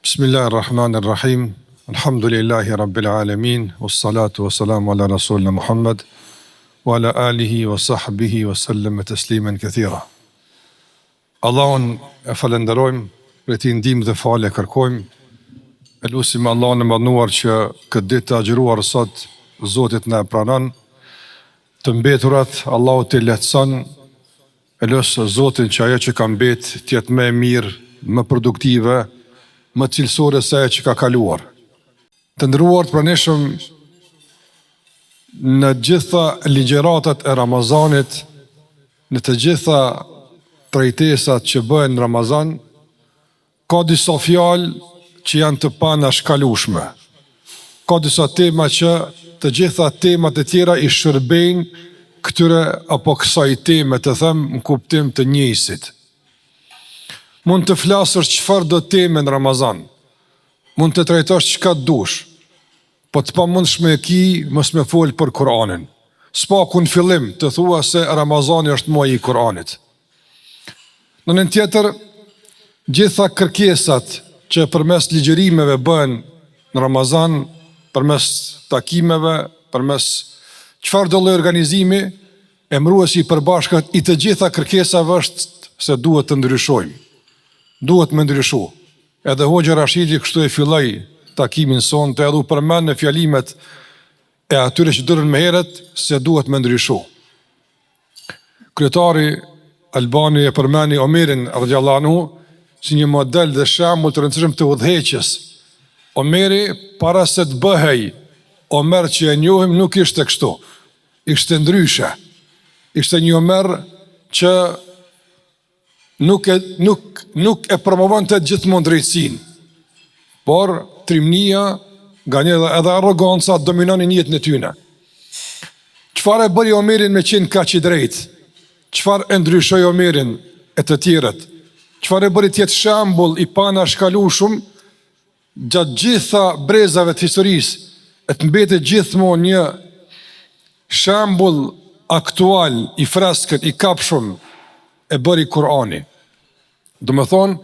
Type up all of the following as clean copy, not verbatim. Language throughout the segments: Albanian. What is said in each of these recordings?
Bismillahirrahmanirrahim. Alhamdulillahi Rabbil Alamin. Wassalatu wassalamu ala Rasulina Muhammad wa ala alihi wa sahbihi wa sallam tasliman kathira. Allahun e falënderojmë, prej tij ndihmë dhe falje kërkojmë. E lusim Allahun e madhëruar që këtë ditë të agjëruar sot Zoti të na e pranon. Të mbeturat Allahu t'i lehtëson. E lus Zotin që ajo që ka mbet të jetë më e mirë, më produktive, më cilësore se ajo që ka kaluar. Të nderuar të pranishëm në gjitha ligjëratat e Ramazanit, në të gjitha trajtesat që bëhen në Ramazan, Ka disa fjalë që janë të paanashkalueshme. Ka disa tema që të gjitha temat e tjera i shërbejnë këtyre apo kësaj teme, të them në kuptim të njëjësit. Mund të flasësh çfarëdo teme në Ramazan, mund të trajtosh çka të dush, po të pamundshme e ki mos me fol për Kur'anin. S'paku në fillim të thua se Ramazani është muaji i Kur'anit. Në anën tjetër, gjitha kërkesat që përmes ligjërimeve bëhen në Ramazan, përmes takimeve, përmes çfarëdo lloj organizimi, emëruesi i përbashkët i të gjitha kërkesave është se duhet të ndryshojmë. Duhet me ndryshu. Edhe Hoxhë Rashidi kështu e filloi takimin sonte edhe u përmend në fjalimet e atyre që dolën më herët se duhet me ndryshu. Kryetari Albani e përmendi Omerin radiallahu anhu si një model dhe shembull të rëndësishëm të udhëheqjes. Omeri para se të bëhej Omer që e njohim nuk ishte kështu. Ishte ndryshe. Ishte një Omer që nuk e nuk nuk e promovonte gjithmonë drejtësinë. Por trimnia, nganjëherë edhe arroganca dominonin jetën e tyne. Çfarë e bëri Omerin me qenë kaq i drejtë? Çfarë e ndryshoi Omerin e të tjerët? Çfarë e bëri të jetë shembull i paanashkalueshëm gjatë gjitha brezave të historisë e të mbetet gjithmonë një shembull aktual, i freskët, i kapshëm e bëri Kurani. Domethënë,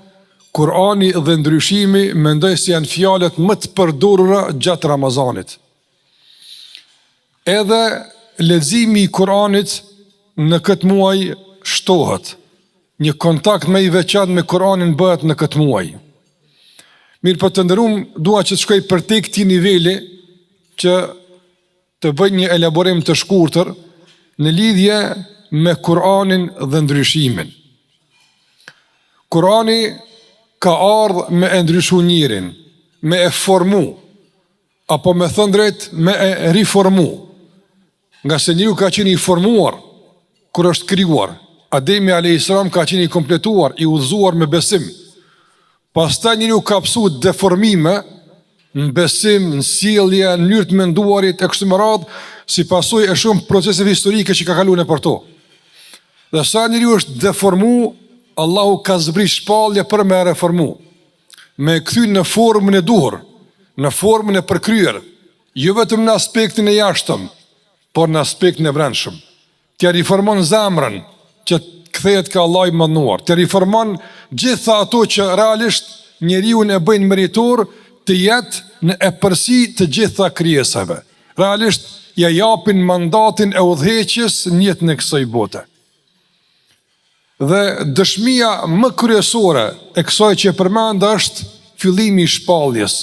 Kurani dhe ndryshimi mendoj se janë fjalët më të përdorura gjatë Ramazanit. Edhe leximi i Kuranit në këtë muaj shtohet. Një kontakt më i veçantë me Kuranin bëhet në këtë muaj. Mirëpo të nderum, dua që të shkoj përtej këtij niveli që të bëj një elaborim të shkurtër në lidhje me Kuranin dhe ndryshimin. Kurani ka ardhë me e ndryshu njerin, me e formu, apo me thënë drejt me e riformu, ngase njeriu ka qenë i formuar, kur është krijuar, Ademi a.s. ka qenë i kompletuar, i udhëzuar me besim, pastaj njeriu ka pësu deformime në besim, në sjellje, në mënyrë të menduarit, e kështu me radhë, si pasojë e shumë proceseve historike që ka kalu nëpër to. Dhe sa njeriu është deformu, Allahu ka zbrit shpallje për me reformu. me e kthy në formën e duhur, në formën e përkryer, jo vetëm në aspektin e jashtëm, por në aspektin e brendshëm. T'ia riformon zemrën që të kthehet ka Allahu i madhëruar, t'ia riformon gjitha ato që realisht njeriun e bëjnë meritor të jetë në epërsi të gjitha krijesave. Realisht ia japin mandatin e udhëheqjes në jetën e kësaj bote. Dhe dëshmia më kryesore e kësaj që e përmenda është fillimi i shpalljes.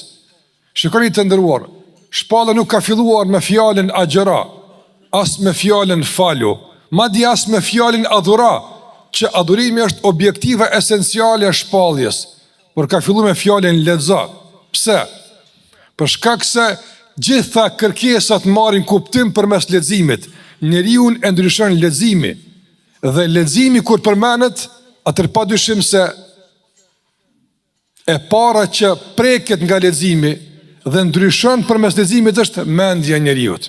Shikoni të nderuar, shpallja nuk ka filluar me fjalën agjëro, as me fjalën falu, madje as me fjalën adhuro, që adhurimi është objektiva esenciale e shpalljes, por ka filluar me fjalën lexo. Pse? Për shkak se gjitha kërkesat marrin kuptim përmes leximit. Njeriun e ndryshon leximi. Dhe leximi kur përmendet, atëherë padyshim se e para që preket nga leximi dhe ndryshon përmes leximit është mendja e njeriut.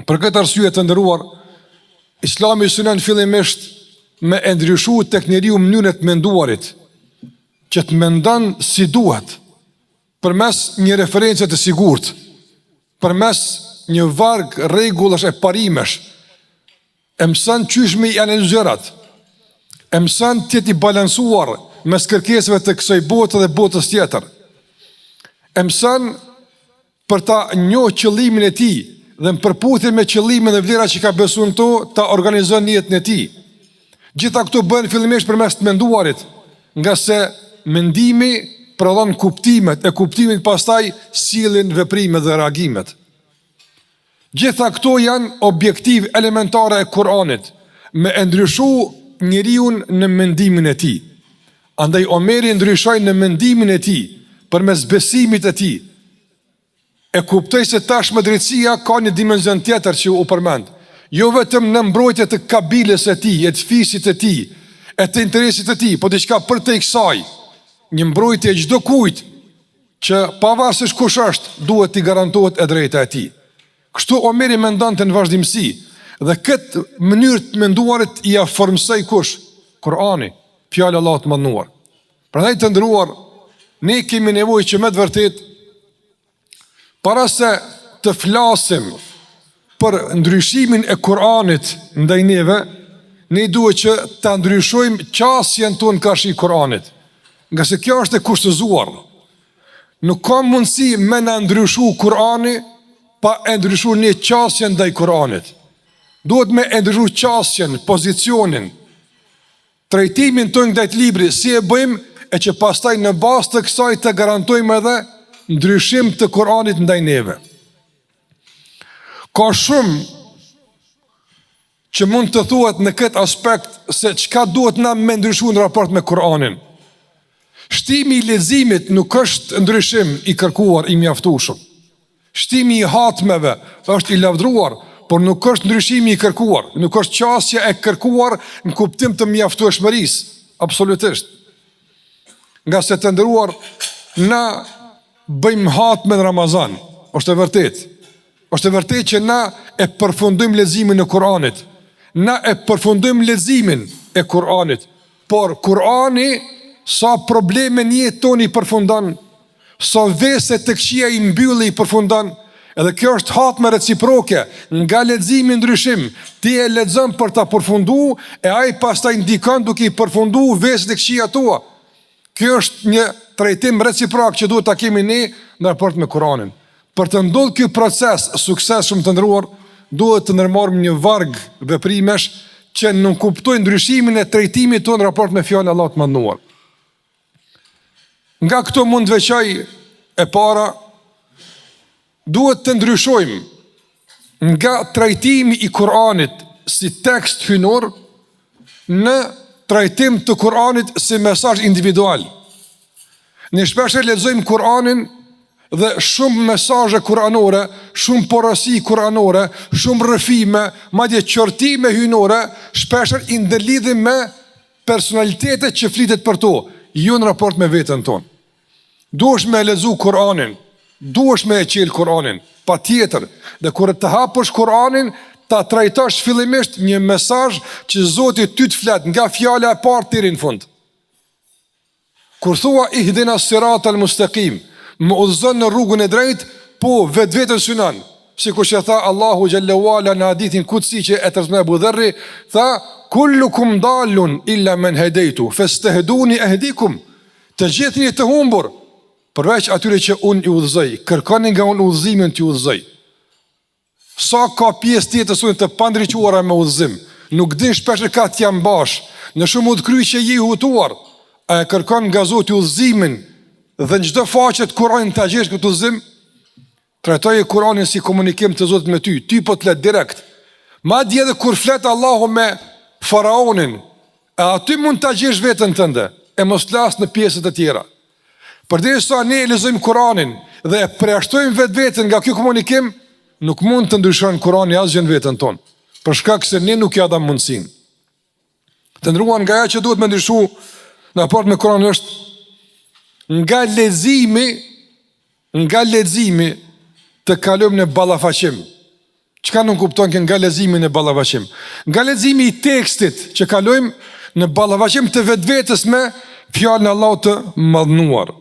Për këtë arsye të nderuar, Islami synon fillimisht me e ndryshu tek njeriu mënyrën e të menduarit, që të mendon si duhet, përmes një reference të sigurt, përmes një varg rregullash e parimesh, E mëson qysh me i analizu gjërat. E mëson të jetë i balansuar mes kërkesave të kësaj bote dhe botës tjetër. E mëson për ta njohë qëllimin e tij dhe në përputhje me qëllimin dhe vlerat që ka besu në to, ta organizon jetën e tij. Gjitha këto bëhen fillimisht përmes të menduarit, ngase mendimi prodhon kuptimet, e kuptimet pastaj sjellin veprimet dhe reagimet. Gjitha këto janë objektivë elementare e Kur'anit, me e ndryshu njeriun në mendimin e tij. Andaj Omeri ndryshoi në mendimin e tij, përmes besimit të tij. E kuptoi se tashmë drejtësia ka një dimension tjetër që u përmend, jo vetëm në mbrojtje të kabiles së tij, e të fisit të tij, e të interesit të tij, po diçka përtej kësaj, një mbrojtje e çdokujt që pavarësisht kush është, duhet t'i garantohet e drejta e tij. Kështu Omeri mendonte në vazhdimësi dhe këtë mënyrë të menduarit ia formësoi kush? Kur'ani, fjala e Allahut të madhëruar. Prandaj të nderuar, ne kemi nevojë që me të vërtetë para se të flasim për ndryshimin e Kur'anit ndaj neve, ne duhet që ta ndryshojmë qasjen tonë karshi Kur'anit. Ngase kjo është e kushtëzuar. Nuk ka mundësi me na ndryshu Kur'ani pa e ndryshu ne qasjen ndaj Kur'anit. Duhet me e ndryshu qasjen, pozicionin, trajtimin tonë ndaj këtij libri, si e bëjmë e që pastaj në bazë të kësaj të garantojmë edhe ndryshim të Kur'anit ndaj neve. Ka shumë që mund të thuhet në këtë aspekt se çka duhet na me ndryshu në raport me Kur'anin. Shtimi i leximit nuk është ndryshim i kërkuar i mjaftueshëm. Shtimi i hatmeve është i lavdruar, por nuk është ndryshimi i kërkuar, nuk është qasja e kërkuar në kuptim të mjaftueshmërisë, absolutisht. Ngase të nderuar, na bëjmë hatme në Ramazan, është e vërtetë. Është e vërtetë që na e përfundojmë leximin e Kur'anit. Na e përfundojmë leximin e Kur'anit, por Kur'ani sa probleme në jetë tonë i përfundon, sa vese të këqija i mbyll i përfundon. Edhe kjo është hatme reciproke, nga leximi ndryshim, ti e lexon për ta përfundu, e ai pastaj ndikon duke i përfundu veset e këqija tua. Kjo është një trajtim reciprok që duhet ta kemi ne në raport me Kur'anin. Për të ndodhur ky proces suksesshëm të nderuar, duhet të ndërmarrim një varg veprimesh që nënkuptojnë ndryshimin e trajtimit tonë në raport me fjalën e Allahut të Madhëruar. Nga këto mund të veçoj e para Duhet të ndryshojmë nga trajtimi i Kur'anit si tekst hyjnor në trajtim të Kur'anit si mesazh individual. Ne shpesh e lexojmë Kur'anin dhe shumë mesazhe kuranore, shumë porosi kuranore, shumë rrëfime, madje qortime hyjnore, shpesh i ndërlidhim me personalitetet që flitet për to, jo në raport me veten tonë. Duhesh me e lexu Kur'anin, duhesh me e çel Kur'anin, patjetër. Dhe kur të hapësh Kur'anin, ta trajtosh fillimisht një mesazh që Zoti ty të flet nga fjala e parë deri në fund. Kur thua ihdina siratal mustaqim, më udhëzon në rrugën e drejtë, po vetveten synon. Sikur që tha Allahu xhelle ue ala në hadithin kudsi që e transmeton Ebu Dherri, tha kullukum dalun illa men hedejtu, festehduni ehdikum. Të gjithë jeni të humbur, përveç atyre që unë i udhëzoj. Kërkoni nga unë udhëzimin t'ju udhëzoj. Sa ka pjesë të jetës sonë të pandriçuara me udhëzim, nuk din shpesh ka t'ia mbash, në shumë udhëkryqe je i hutuar, a e kërkon nga Zoti udhëzimin dhe në çdo faqe të Kur'anit ta gjesh këtë udhëzim? Trajtoje Kur'anin si komunikim të Zotit me ty, ty po të flet direkt. Madje edhe kur flet Allahu me faraonin, e aty mund ta gjesh veten tënde, e mos flas në pjesët e tjera. Përderisa ne e lexojmë Kur'anin dhe e përjashtojmë vetveten nga ky komunikim, nuk mund të ndryshon Kur'ani asgjë në veten tonë, për shkak se ne nuk ia dhamë mundësinë. Të nderuar nga ajo që duhet me ndryshu në raport me Kur'anin është nga leximi nga leximi të kalojmë në ballafaqim. Çka nënkupton kjo nga leximi në ballafaqim? Nga leximi i tekstit që kalojmë në ballafaqim të vetvetes me fjalën e Allahut të madhnuar.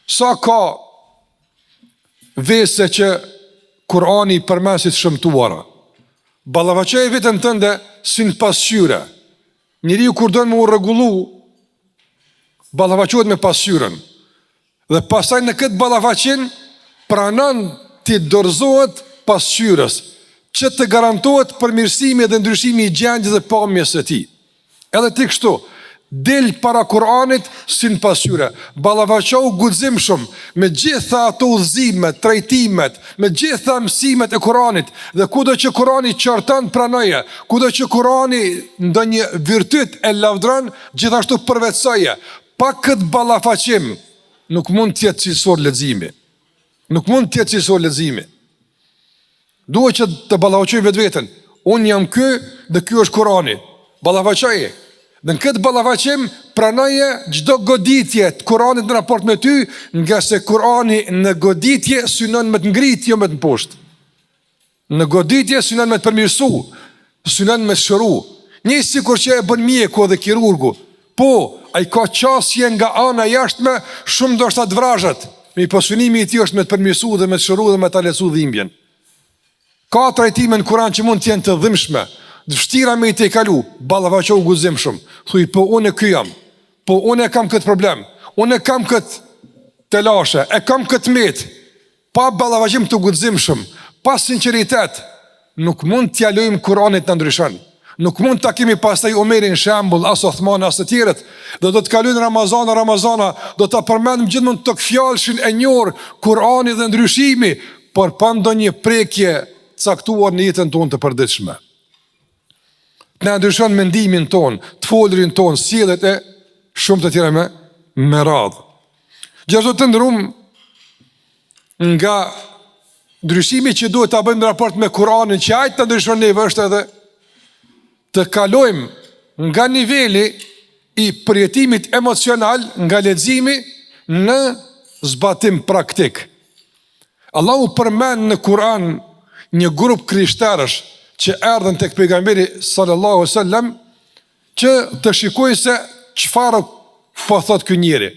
Sa ka vese që Kur'ani i përmend si të shëmtuara. Ballafaqoje veten tënde si në pasqyre. Njeriu kur don me u rregullu, ballafaqohet me pasqyrën. Dhe pastaj në këtë ballafaqim pranon t'i dorëzohet pasqyrës, që të garantohet përmirësimi dhe ndryshimi i gjendjes dhe pamjes së tij. Edhe ti kështu, dil para Kur'anit si në pasqyrë, ballafaqohu guximshëm me gjitha ato udhëzime, trajtimet, me gjitha mësimet e Kur'anit dhe kudo që Kur'ani qorton pranoje, kudo që Kur'ani ndonjë virtyt e lavdron, gjithashtu përvetësoje. Pa këtë ballafaqim nuk mund të jetë cilësor leximi. Nuk mund të jetë cilësor leximi. Duhet që të ballafaqojmë vetveten. Unë jam ky dhe ky është Kurani. Ballafaqoje. Dhe në këtë ballafaqim pranoje çdo goditje të Kuranit në raport me ty, ngase Kurani në goditje synon me të ngrit, jo me të mposht. Në goditje synon me të përmirësu, synon me të shëru. Njëjtë sikur që e bën mjeku dhe kirurgu. Po, ai ka qasje nga ana e jashtme shumë ndoshta të vrazhdët, mirëpo synimi i tij është me të përmirësu dhe me të shëru dhe me ta lehtësu dhimbjen. Ka trajtime në Kuran që mund të jenë të dhimbshme, të vështira me i tejkalu, ballafaqohu guximshëm. Thuj po unë ky jam. Po unë e kam këtë problem, unë e kam këtë telashe, e kam këtë metë. Pa ballafaqim të guximshëm, pa sinqeritet, nuk mund t'ia lejojmë Kur'anit të na ndryshon. Nuk mund ta kemi pastaj Omerin shembull, as Othmanin, as të tjerët. Dhe do të kalojnë Ramazana, Ramazana, do ta përmendim gjithmonë togfjalëshin e njohur Kur'ani dhe ndryshimi, por pa ndonjë prekje të caktuar në jetën tonë të përditshme. Të na ndryshon mendimin tonë, të folurin tonë, sjelljet e shumë të tjera me me radhë. Gjithashtu të nderum nga ndryshimi që duhet ta bëjmë në raport me Kur'anin që ai të na ndryshon neve është edhe të kalojmë nga niveli i përjetimit emocional nga leximi në zbatim praktik. Allahu përmend në Kur'an një grup krishterësh që erdhën tek pejgamberi sallallahu alaihi wasallam që të shikojnë se çfarë po thotë ky njeri.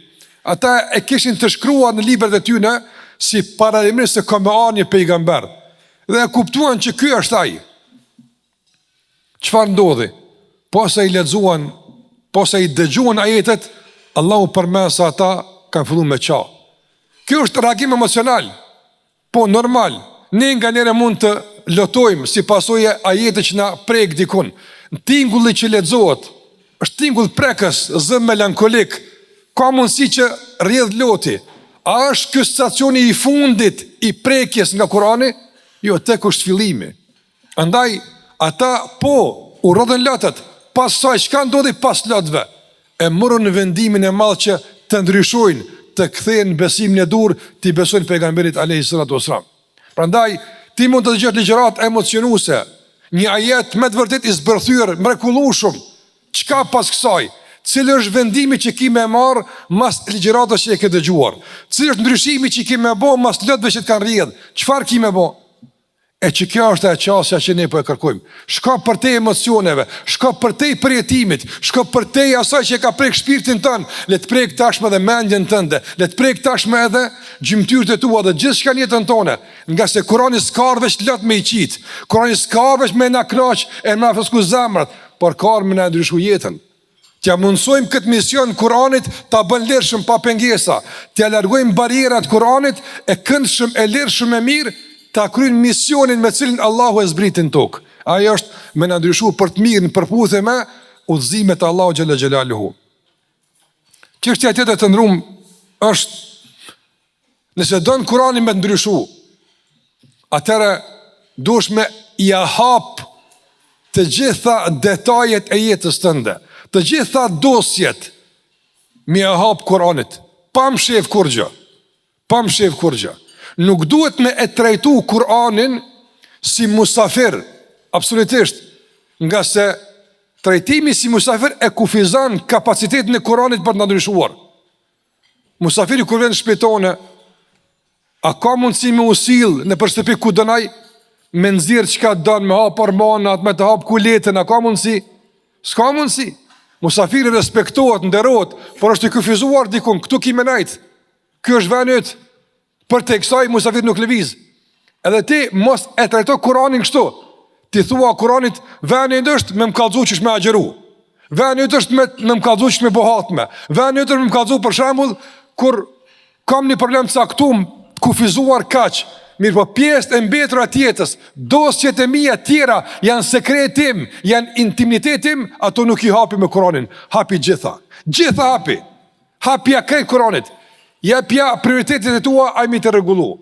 Ata e kishin të shkruar në librat e tyre si paralajmërim se ka me ardhë një pejgamber. Dhe e kuptuan që ky është ai. Çfarë ndodhi? Posa i lexuan, posa i dëgjuan ajetet, Allahu përmend se ata kanë filluar me qa. Kjo është reagim emocional. Po normal, ne nganjëherë mund të lotojmë si pasojë e ajetit që na prek dikun. Tingulli që lexohet, është tingull prekës, zë melankolik, ka mundësi që rrjedh loti. A është ky stacioni i fundit i prekjes nga Kurani? Jo, tek është fillimi. Andaj, ata po, u rrodhën lotët, pas saj, çka ndodhi pas lotëve? E morën vendimin e madh që të ndryshojnë, të kthehen në besimin e duhur, t'i besojnë pejgamberit alayhi salatu wasalam. Prandaj, ti mund të dëgjosh ligjëratë emocionuese, një ajet me të vërtetë i zbërthyer, mrekullueshëm. Çka pas kësaj? Cili është vendimi që ki me marr mas ligjëratës që e ke dëgjuar? Cili është ndryshimi që ki me bo mas lotëve që të kanë rrjedh? Çfarë ki me bo? E që kjo është ajo qasja që ne po e kërkojmë. Shko përtej emocioneve, shko përtej përjetimit, shko përtej asaj që e ka prek shpirtin tënd, le të prek tashmë edhe mendjen tënde, le të prek tashmë edhe gjymtyrët e tua dhe gjithçka në jetën tonë, ngase Kurani s'ka ardhur veç lot me i qit, Kurani s'ka ardhur veç me na kënaq e me na fresku zemrat, por ka ardhur me na ndryshu jetën. T'ia mundësojmë këtë mision Kur'anit ta bën lirshëm pa pengesa, t'ia largojmë barrierat Kur'anit e këndshëm e lirshëm e mirë ta kryjë misionin me cilin Allahu e zbriti në tokë. Ai është me na ndryshu për të mirë në përputhje me udhëzimet e Allahut xhel-le xhelaluhu. Çështja tjetër të nderum është Nëse don Kurani me të ndryshu, atëherë duhesh me ia hap të gjitha detajet e jetës tënde, të gjitha dosjet me ia hap Kuranit, pa mshef kurgjë, pa mshef kurgjë. Nuk duhet me e trajtu Kuranin si musafir, absolutisht, ngase trajtimi si musafir e kufizon kapacitetin e Kuranit për të na ndryshuar. Musafiri kur vjen në shtëpi tonë, a ka mundësi me u sill nëpër shtëpi ku don ai, me nxjerr çka don, me hap armanat, me të hap kuletën, a ka mundësi? S'ka mundësi. Musafiri respektohet, nderohet, por është i kufizuar dikun, këtu ki me nejt. Ky është veni yt. Përtej kësaj musafiri nuk lëviz. Edhe ti mos e trajto Kur'anin kështu. Ti thua Kur'anit veni yt është me më kallzu qysh me agjëru. Veni yt është me me më kallzu qysh me bo hatme. Veni yt është me më kallzu për shembull kur. Kam një problem të caktum, të kufizuar kaq, mirëpo pjesët e mbetura të jetës, dosjet e mia tjera janë sekreti im, janë intimiteti im, ato nuk i hapi me Kuranin, hapi gjitha. Gjitha hapi. Hapja krejt Kuranit. Jepja prioritetet e tua, ai me t'i rregullu.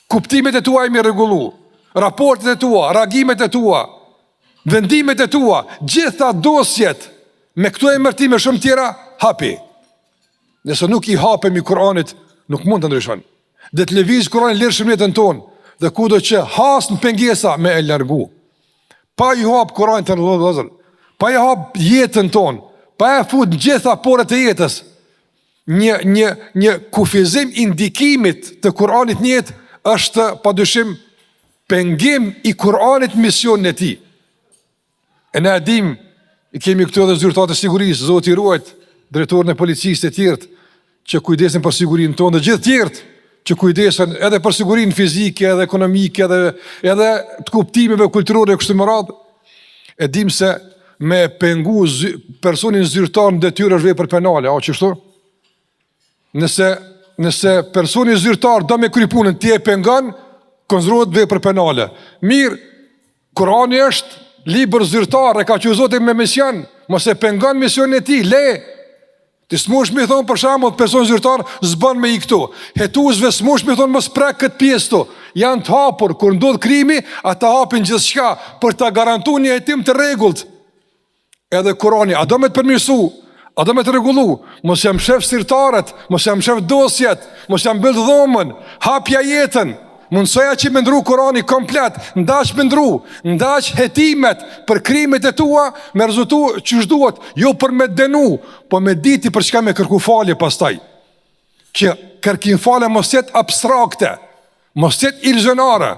Kuptimet e tua ai me i rregullu. Raportet e tua, reagimet e tua, vendimet e tua, gjitha dosjet me këto emërtime shumë tjera, hapi. Nëse nuk i hapemi Kur'anit, nuk mund të ndryshon. Dhe të lëviz Kur'ani lirshëm në jetën tonë dhe kudo që has në pengesa me e largu. Pa i hap Kur'anit të nderuar vëllezër, pa i hap jetën tonë, pa e fut në gjitha poret e jetës, një një një kufizim i ndikimit të Kur'anit në jetë është padyshim pengim i Kur'anit në misionin e tij. E ne e dim, i kemi këtu edhe zyrtarët e sigurisë, Zoti i ruajt, drejtorin e policisë e tjerët, që kujdesen për sigurinë tonë dhe gjithë tjerët që kujdesen edhe për sigurinë fizike, edhe ekonomike, edhe, edhe të kuptimeve kulturore e kështu me radhë, e dim se me pengu zy, personin zyrtar në detyrë është vepër penale, a qështu? Nëse, nëse personi zyrtar do me kry punën, ti e pengon, konsiderohet vepër penale. Mirë, Kurani është libër zyrtar, e ka çu Zoti me mision, mos e pengon misionin e tij, le. Ti s'mush me i thonë për shembull person zyrtar s'bën me hi këtu. Hetuesve s'mush me i thonë mos prek këtë pjesë këtu. Janë të hapur kur ndodh krimi, ata hapin gjithçka për ta garantuar një hetim të rregullt. Edhe Kurani, a do me të përmirësu, a do me të rregullu, mos ja mshef sirtarët, mos ja mshef dosjet, mos ja mbyll dhomën, hapja jetën, mundësoja që me ndru Kurani komplet, n'daç me ndru, n'daç hetimet për krimet e tua, me rezultu qysh duhet, jo për me dënu, po me diti për çka me kërku falje pastaj, që kërkim falje mos jetë abstrakte, Mos të jetë iluzionare,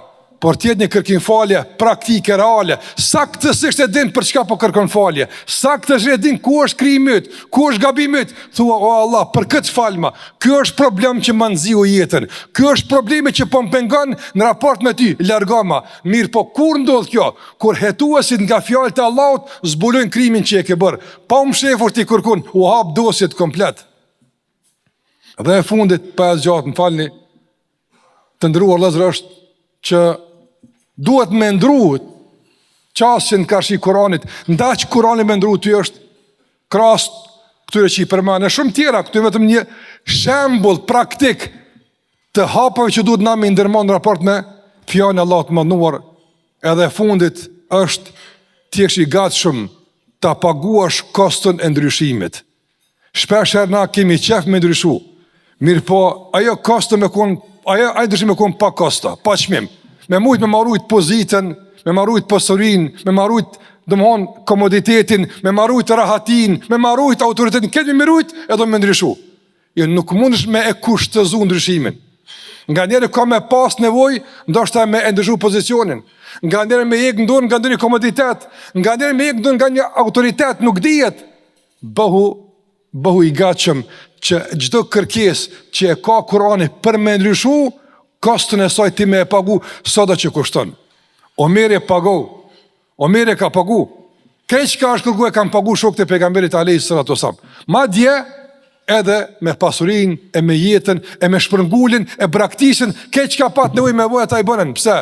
por të jetë një kërkim falje praktike reale. Saktësisht e din për çka po kërkon falje. Saktësisht e din ku është krimi yt, ku është gabimi yt. Thua o Allah, për këtë falma. Ky është problem që ma nxiu jetën. Ky është problemi që po më pengon në raport me ty. Largoma. Mirëpo kur ndodh kjo? Kur hetuesit nga fjalët e Allahut zbulojnë krimin që e ke bërë. Pa u mshefur ti kërkun, u hap dosjet komplet. Dhe e fundit, pa e zgjatë, më falni, të nderuar vëllezër është që duhet me ndru qasjen karshi Kuranit, n'daç Kurani me ndru ty është krahas këtyre që i përmenda, e shumë tjera, këtu vetëm një shembull praktik të hapave që duhet na me i ndërmarrë në raport me fjalën e Allahut të madhëruar, edhe e fundit është të jesh i gatshëm ta paguash koston e ndryshimit. Shpesh herë na kemi qef me ndryshu. Mirëpo, ajo kosto me kon, ajo ai ndryshim me kon pa kosto, pa çmim. Me mujt me ma rujt pozitën, me ma rujt pasurinë, me ma rujt, domthon, komoditetin, me ma rujt rahatinë, me ma rujt autoritetin, këtë me rujt edhe me ndryshu. Jo, nuk mundesh me e kushtëzu ndryshimin. Nganjëherë ka me pas nevojë, ndoshta me e ndryshu pozicionin. Nganjëherë me hjek dorë nga ndonjë komoditet, nganjëherë me hjek dorë nga një autoritet, nuk dihet. Bëhu, bëhu i gatshëm që çdo kërkesë që e ka Kurani për me ndryshu, koston e saj ti me e pagu sado që kushton. Omeri e pagoi, Omeri e ka pagu. Krejt çka është kërku e kanë pagu shokët e pejgamberit alejhi salatu selam. Madje edhe me pasurinë, e me jetën, e me shpërnguljen, e braktisjen, krejt çka pat nevojë me bo ata i bënën. Pse?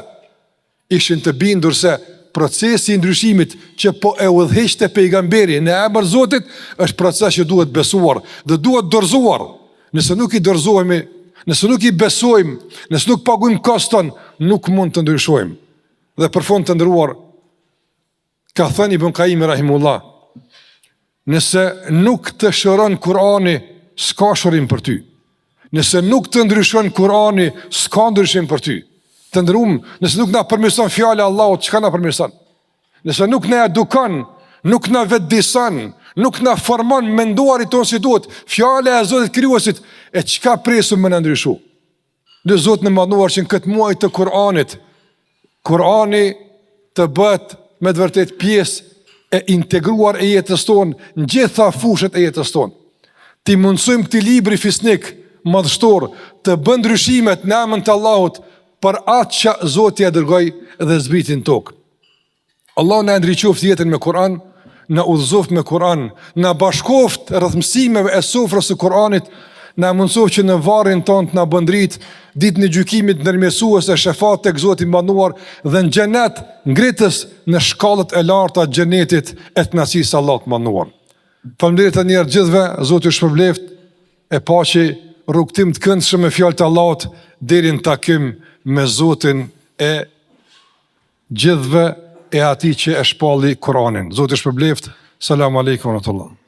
Ishin të bindur se procesi i ndryshimit që po e udhëhiqte pejgamberi në emër të Zotit është proces që duhet besuar dhe duhet dorëzuar. Nëse nuk i dorëzohemi, nëse nuk i besojmë, nëse nuk paguajmë koston, nuk mund të ndryshojmë. Dhe për fund të nderuar, Ka thënë Ibn Kajimi rahimullah, nëse nuk të shëron Kurani, s'ka shërim për ty. Nëse nuk të ndryshon Kurani, s'ka ndryshim për ty. Të nderum, nëse nuk na përmirëson fjala e Allahut, çka na përmirëson? Nëse nuk na edukon, nuk na vetëdijson, nuk na formon menduarit tonë si duhet, fjala e Zotit krijuesit, e çka presim me na ndryshu? Lus Zotin e madhëruar që në këtë muaj të Kur'anit, Kur'ani të bëhet me të vërtetë pjesë e integruar e jetës tonë, në gjitha fushat e jetës tonë. T'i mundësojmë këtij libri fisnik, madhështor, të bën ndryshimet në emën të Allahut për atë që Zoti e dërgoi dhe zbriti në tokë. Allahu na ndriçoftë jetën me Kur'an, na udhëzoftë me Kur'an, na bashkoftë rreth mësimeve e sofrës së Kur'anit. Na e mundësoftë që në varrin tonë të na bën dritë, ditën e gjykimit ndërmjetësues e shefat tek Zoti i Madhëruar dhe në xhenet ngritës në shkallët e larta të xhenetit e të kënaqësisë së Allahut të Madhëruar. Faleminderit edhe një herë gjithëve, Zoti ju shpërbleftë e paçi rrugëtim të këndshëm me fjalët e Allahut deri në takim me Zotin e gjithëve e atij që e shpalli Kur'anin. Zoti ju shpërbleftë. Selam aleikum wa rahmetullah.